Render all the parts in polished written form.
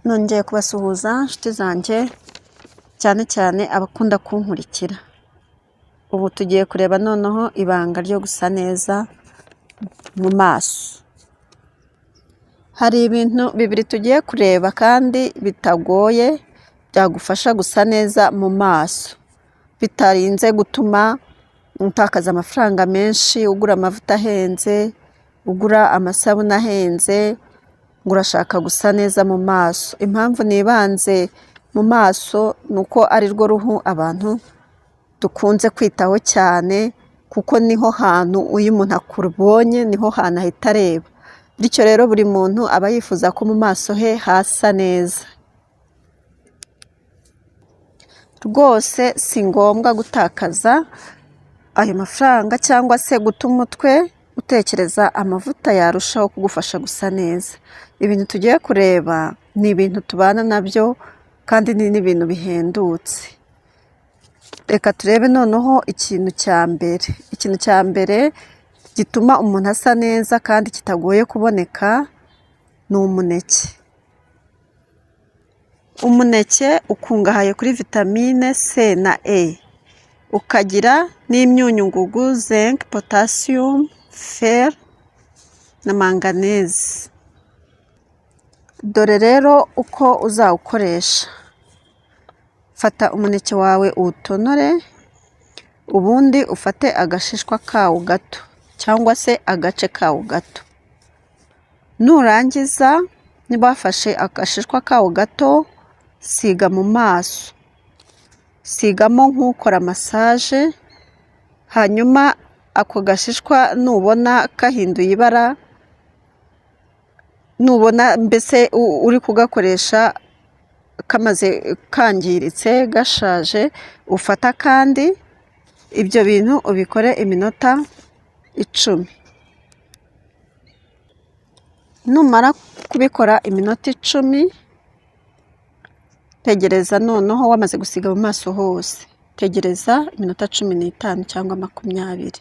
Nongeye kubasuhuza nshuti zanjye, cyane cyane abakunda kunkurikira. Ubu tugiye kureba noneho ibanga ryo gusa neza mu maso. Hari ibintu bibiri tugiye kureba kandi bitagoye byagufasha gusa neza mu maso, bitarinze gutuma utakaza amafaranga menshi ugura amavuta ahenze, ugura amasabune ahenze, ngo urashaka gusa neza mu maso. Impamvu nibanze mu maso ni uko ari rwo ruhu abantu dukunze kwitaho cyane, kuko niho hantu iyo umuntu akubonye niho hantu ahita areba. Bityo rero buri muntu aba yifuza ko mu maso he hasa neza. Rwose si ngombwa gutakaza ayo mafaranga cyangwa se guta umutwe utekereza amavuta yarushaho kugufasha gusa neza. Ibintu tugiye kureba ni ibintu tubana nabyo kandi ni n'ibintu bihendutse. Reka turebe noneho ikintu cya mbere. Ikintu cya mbere gituma umuntu asa neza kandi kitagoye kuboneka ni umuneke. Umuneke ukungahaye kuri vitamine C na E, ukagira n'imyunyungugu zinc, potassium, fer na manganese. Dore rero uko uzawukoresha: fata umuneke wawe uwutonore, ubundi ufate agashishwa kawo gato cyangwa se agace kawo gato. Nurangiza niba wafashe agashishwa kawo gato, siga mu maso, sigamo nk'ukora massage, hanyuma ako gashishwa nubona kahinduye ibara, nubona mbese uri kugakoresha kamaze kangiritse gashaje, ufate akandi, ibyo bintu ubikore iminota 10. Numara kubikora iminota 10, tegereza noneho wamaze gusiga mu maso hose, tegereza iminota 15 cyangwa 20.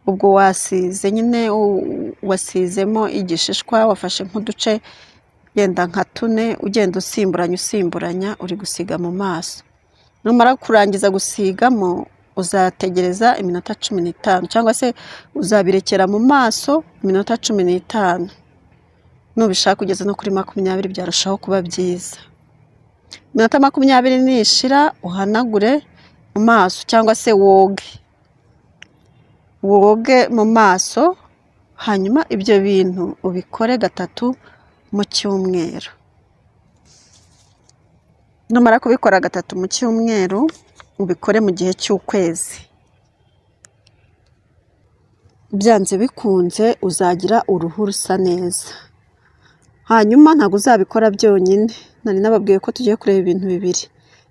Ubwo wasize nyine wasizemo igishishwa, wafashe nk'uduce yenda nka tune, ugenda usimburanya usimburanya uri gusiga mu maso. Numara kurangiza gusigamo uzategereza iminota 15 cyangwa se uzabirekera mu maso iminota 15. Nubishaka ugeze no kuri 20 byarushaho kuba byiza. Iminota 20 nishira uhanagure mu maso cyangwa se woge. Woge mu maso, hanyuma ibyo bintu ubikore gatatu mu cyumweru. Numara kubikora gatatu mu cyumweru, ubikore mu gihe cy'ukwezi. Byanze bikunze uzagira uruhu rusa neza. Hanyuma ntabwo uzabikora byonyine, nari nababwiye ko tugiye kureba ibintu bibiri.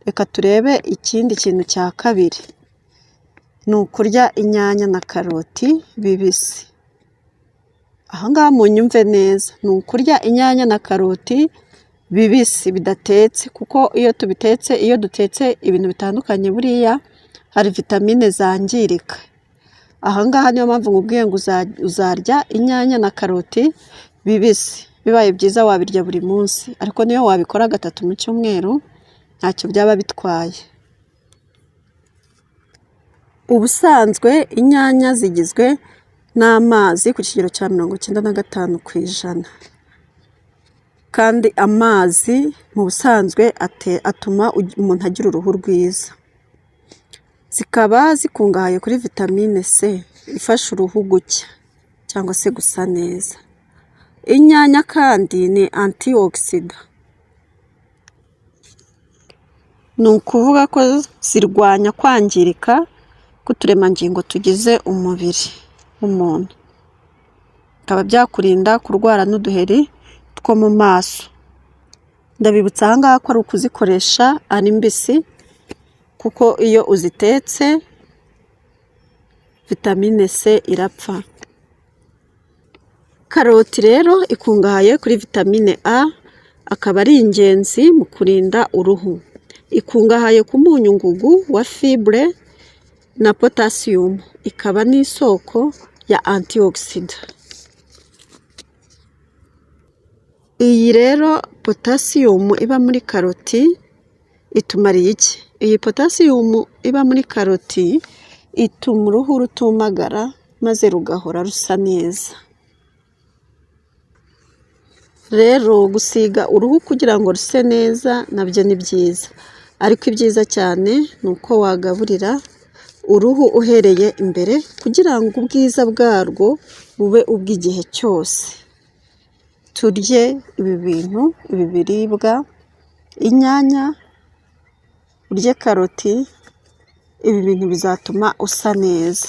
Reka turebe ikindi kintu cya kabiri, ni ukurya inyanya na karoti bibisi. Aha ngaha munyumve neza, ni ukurya inyanya na karoti bibisi bidatetse, kuko iyo tubitetse, iyo dutetse ibintu bitandukanye buriya hari vitamine zangirika. Aha ngaha niyo mpamvu nkubwiye ngo uzarya inyanya na karoti bibisi. Bibaye byiza wabirya buri munsi, ariko niyo wabikora gatatu mu cyumweru ntacyo byaba bitwaye. Ubusanzwe inyanya zigizwe n'amazi ku kigero cya 95%, kandi amazi mu busanzwe atuma umuntu agira uruhu rwiza. Zikaba zikungahaye kuri vitamine C ifasha uruhu gucya cyangwa se gusa neza. Inyanya kandi ni antioxidant, ni ukuvuga ko zirwanya kwangirika k'uturemangingo tugize umubiri w'umuntu, bikaba byakurinda kurwara n'uduheri two mu maso. Ndabibutsa aha ngaha ko ari ukuzikoresha ari mbisi, kuko iyo uzitetse vitamine C irapfa. Karoti rero ikungahaye kuri vitamine A, akaba ari ingenzi mu kurinda uruhu. Ikungahaye ku munyungugu wa fibre na potassium, ikaba n'isoko ya antioxidant. Iyi rero Potasiyumu iba muri karoti itumariye iki? Iyi potasiyumu iba muri karoti ituma uruhu rutumagara maze rugahora rusa neza. Rero gusiga uruhu kugira ngo ruse neza nabyo ni byiza, ariko ibyiza cyane ni uko wagaburira uruhu uhereye imbere kugira ngo ubwiza bwarwo bube ubw'igihe cyose. Turye ibi bintu, ibi biribwa, inyanya, urye karoti, ibi bintu bizatuma usa neza.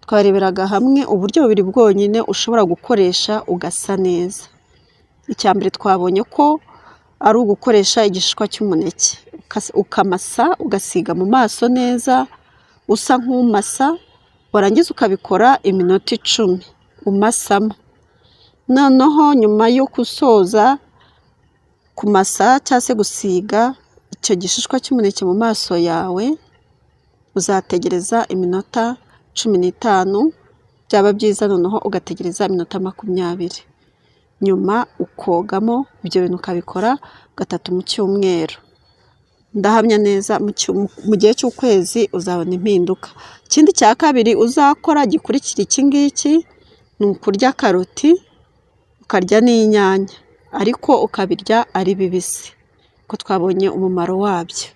Twareberaga hamwe uburyo bubiri bwonyine ushobora gukoresha ugasa neza. Icya mbere twabonye ko ari ugukoresha igishishwa cy'umuneke, ukamasa ugasiga mu maso neza, usa nk'umasa, warangiza ukabikora iminota 10 umasamo. Noneho nyuma yo gusoza kumasa cyangwa se gusiga icyo gishishwa cy'umuneke mu maso yawe, uzategereza iminota 15, byaba byiza noneho ugategereza iminota 20. Nyuma ukogamo, ibyo bintu ukabikora gatatu mu cyumweru. Ndahamya neza mu gihe cy'ukwezi uzabona impinduka. Ikindi cya kabiri uzakora gikurikira iki ngiki, ni ukurya karoti, ukarya n'inyanya, ariko ukabirya ari bibisi, kuko twabonye umumaro wabyo.